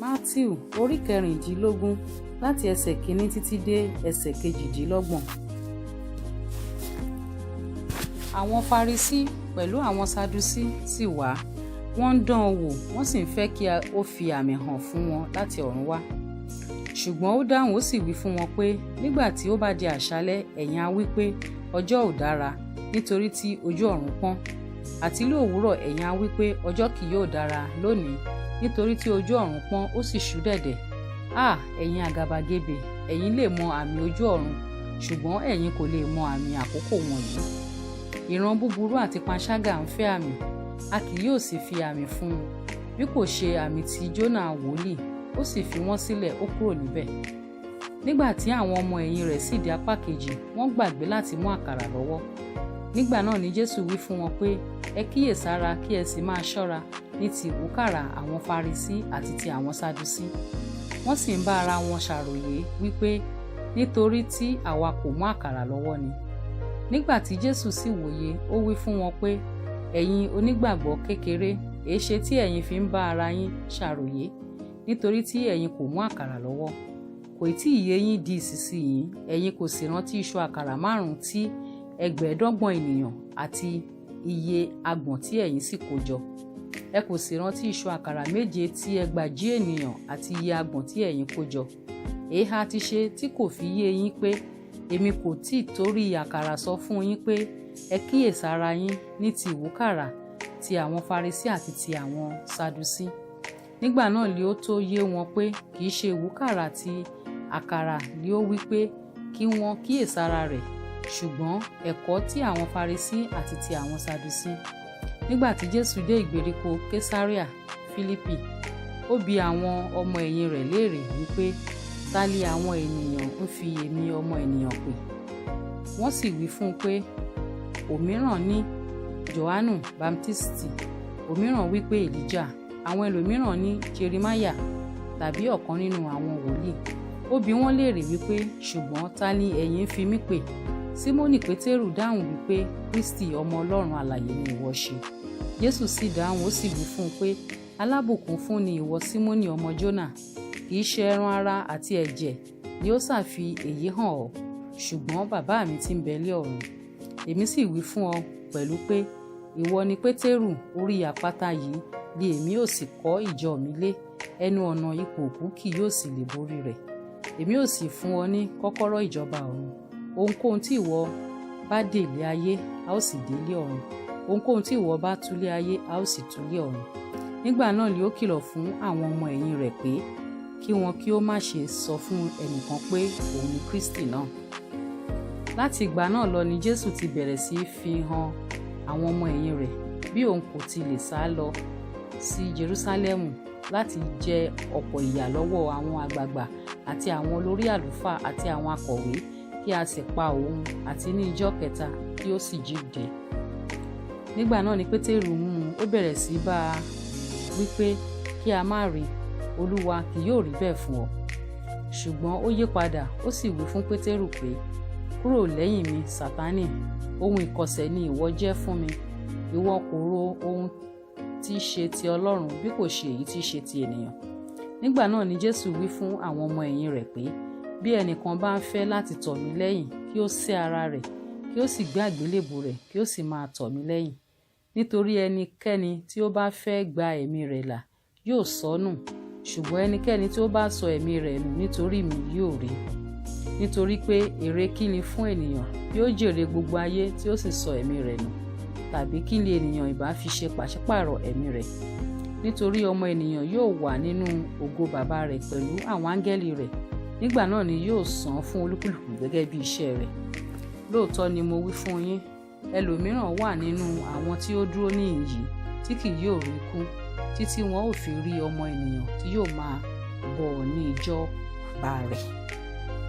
Mátíù orí 16, láti ẹsẹ̀ 1 títí dé ẹsẹ̀ 28. Àwọn Farisí pẹ̀lú àwọn Sadusí sì wá, wọ́n ń dán an wò, wọ́n sì ń fẹ́ kí ó fi àmì hàn fún wọn láti ọ̀run wá. Ṣùgbọ́n ó dáhùn, ó sì wí fún wọn pé, nígbà tí ó bá di àṣálẹ́, ẹ̀yin á wí pé, ọjọ́ ò dára, nítorí tí ojú ọ̀run pọ́n. Àti ní òwúrọ̀ ẹ̀yin á wí pé, ọjọ́ kì yóò dára lónìí, nítorí tí ojú ọ̀run pọ́n, ó sì ṣú dẹ̀dẹ̀. Háà, ẹ̀yin àgàbàgebè, ẹ̀yin lè mọ àmì ojú ọ̀run, ṣùgbọ́n ẹ̀yin kò lè mọ àmì àkókò wọ̀nyí. Ìran búburú àti panṣágà ń fẹ́ àmì, a kì yóò sì fi àmì fún un, bí kò ṣe àmì ti Jónà wòlíì. Ó sì fi wọ́n sílẹ̀, ó kúrò níbẹ̀. Nígbà tí àwọn ọmọ ẹ̀yìn rẹ̀ sì dé apá kejì, wọ́n gbàgbé láti mú àkàrà lọ́wọ́. Nígbà náà ni Jésù wí fún wọn pé, ẹ kíyèsára kí ẹ sì máa ṣọ́ra ní ti ìwúkàrà àwọn Farisí àti ti àwọn Sadusí. Wọ́n sì ń bá ara wọn ṣàròyé wípé, nítorí tí àwa kò mú àkàrà lọ́wọ́ ni. Nígbà tí Jésù sì wòye, ó wí fún wọn pé, ẹ̀yin onígbàgbọ́ kékeré, èéṣe tí ẹ̀yin fi ń bá ara yín ṣàròyé, nítorí tí ẹ̀yin kò mú àkàrà lọ́wọ́? Kò tí ì yé yín di ìsinsìnyí, ẹ̀yin kò sì rántí iṣu àkàrà 5 tí 25 ènìyàn àti iye agbọ̀n tí ẹ̀yin sì kó jọ. Ẹ kò sì rántí iṣu àkàrà 7 tí 40 ènìyàn àti iye agbọ̀n tí ẹ̀yin kó jọ. Èéha ti ṣe tí kò fi yé yín pé èmi kò tí ì torí àkàrà sọ fún yín pé ẹ kíyèsára yín ní ti ìwúkàrà ti àwọn Farisí àti ti àwọn Sadusí. Nígbà náà li ó tó yé wọn pé kì í ṣe ìwúkàrà ti àkàrà li ó wí pé kí wọ́n kíyèsára rẹ̀, ṣùgbọ́n ẹ̀kọ́ ti àwọn Farisí àti ti àwọn Sadusí. Nígbà tí Jésù dé ìgbèríko Késáríà Fílípì, ó bi àwọn ọmọ ẹ̀yìn rẹ̀ léèrè wípé, ta li àwọn ènìyàn ń fi èmi ọmọ ènìyàn pè? Wọ́n sì wí fún un pé, òmíràn ní Jòhánù Baptisti, òmíràn wí pé Èlíjà, àwọn ẹlòmíràn ní Jeremáyà tàbí ọ̀kan nínú àwọn wòlíì. Ó bi wọ́n léèrè wípé, ṣùgbọ́n ta ni ẹ̀yin ń fi mí pè? Símónì Pétérù dáhùn wípé, Kristi ọmọ Ọlọ́run alààyè ni ìwọ ṣe. Jésù sì dáhùn, ó sì wí fún un pé, alábùkún fún ni ìwọ Símónì ọmọ Jónà, kì í ṣe ẹran ara àti ẹ̀jẹ̀ ni ó ṣàfi èyí hàn ọ́, ṣùgbọ́n bàbá mi tí ń bẹ lé ọ̀run. Èmi sì wí fún ọ pẹ̀lú pé, ìwọ ni Pétérù, orí àpáta yìí ni èmi ó sì kọ́ ìjọ mi lé, ẹnu ọ̀nà ipò òkú kì yóò sì lè borí rẹ̀. Èmi ó sì fún ọ ní kọ́kọ́rọ́ ìjọba ọ̀run. Ohunkóhun tí ìwọ bá dè lé ayé, a ó sì dè lé ọ̀run. Ohunkóhun tí ìwọ bá tú lé ayé, a ó sì tú lé ọ̀run. Nígbà náà ni ó kìlọ̀ fún àwọn ọmọ ẹ̀yìn rẹ̀ pé kí wọn kí ó má ṣe sọ fún ẹnìkan pé òun ni Kristi náà. Láti ìgbà náà lọ ni Jésù ti bẹ̀rẹ̀ sí í fi hàn àwọn ọmọ ẹ̀yìn rẹ̀ bí òun kò ti lè sá lọ sí Jerúsálẹ́mù láti jẹ ọ̀pọ̀ ìyà lọ́wọ́ àwọn àgbàgbà àti àwọn olórí àlùfáà àti àwọn akọ̀wé, kí a sì pa òun, àti ní ijọ́ kẹta kí ó sì jíǹde. Nígbà náà ni Pétérù mú un, ó bẹ̀rẹ̀ sí bá a wípé kí a má rí, Olúwa, kì yóò rí bẹ́ẹ̀ fún ọ. Ṣùgbọ́n ó yí padà, ó sì wí fún Pétérù pé, kúrò lẹ́yìn mi, Sátánì, ohun ìkọ̀sẹ̀ ni ìwọ jẹ́ fún mi. Ìwọ kò ro ohun tí í ṣe ti Ọlọ́run bí kò ṣe èyí tí í ṣe ti ènìyàn. Nígbà náà ni Jésù wí fún àwọn ọmọ ẹ̀yìn rẹ̀ pé, bí ẹnìkan bá ń fẹ́ láti tọ̀ mí lẹ́yìn, kí ó sẹ́ ara rẹ̀, kí ó sì gbé àgbélébùú rẹ̀, kí ó sì máa tọ̀ mí lẹ́yìn. Nítorí ẹnikẹ́ni tí ó bá fẹ́ gba ẹ̀mí rẹ̀ là yóò sọnù, ṣùgbọ́n ẹnikẹ́ni tí ó bá sọ ẹ̀mí rẹ̀ nù nítorí mi yóò rí. Nítorí pé èrè kí ni fún ènìyàn bí ó jèrè gbogbo ayé tí ó sì sọ ẹ̀mí rẹ̀ nù? Tàbí kí ni ènìyàn ìbá fi ṣe pàṣípàrọ̀ ẹ̀mí rẹ̀? Nítorí ọmọ ènìyàn yóò wà nínú ògo bàbá rẹ̀ pẹ̀lú àwọn áńgẹ́lì rẹ̀. Nígbà náà ni yóò san fún olúkúlùkù gẹ́gẹ́ bí iṣẹ́ rẹ̀. Lóòótọ́ ni mo wí fún yín, ẹlòmíràn wà nínú àwọn tí ó dúró níhìn yìí tí kì yóò rí ikú, títí wọn ò fi rí ọmọ ènìyàn tí yóò máa bọ̀ ní ìjọba rẹ̀.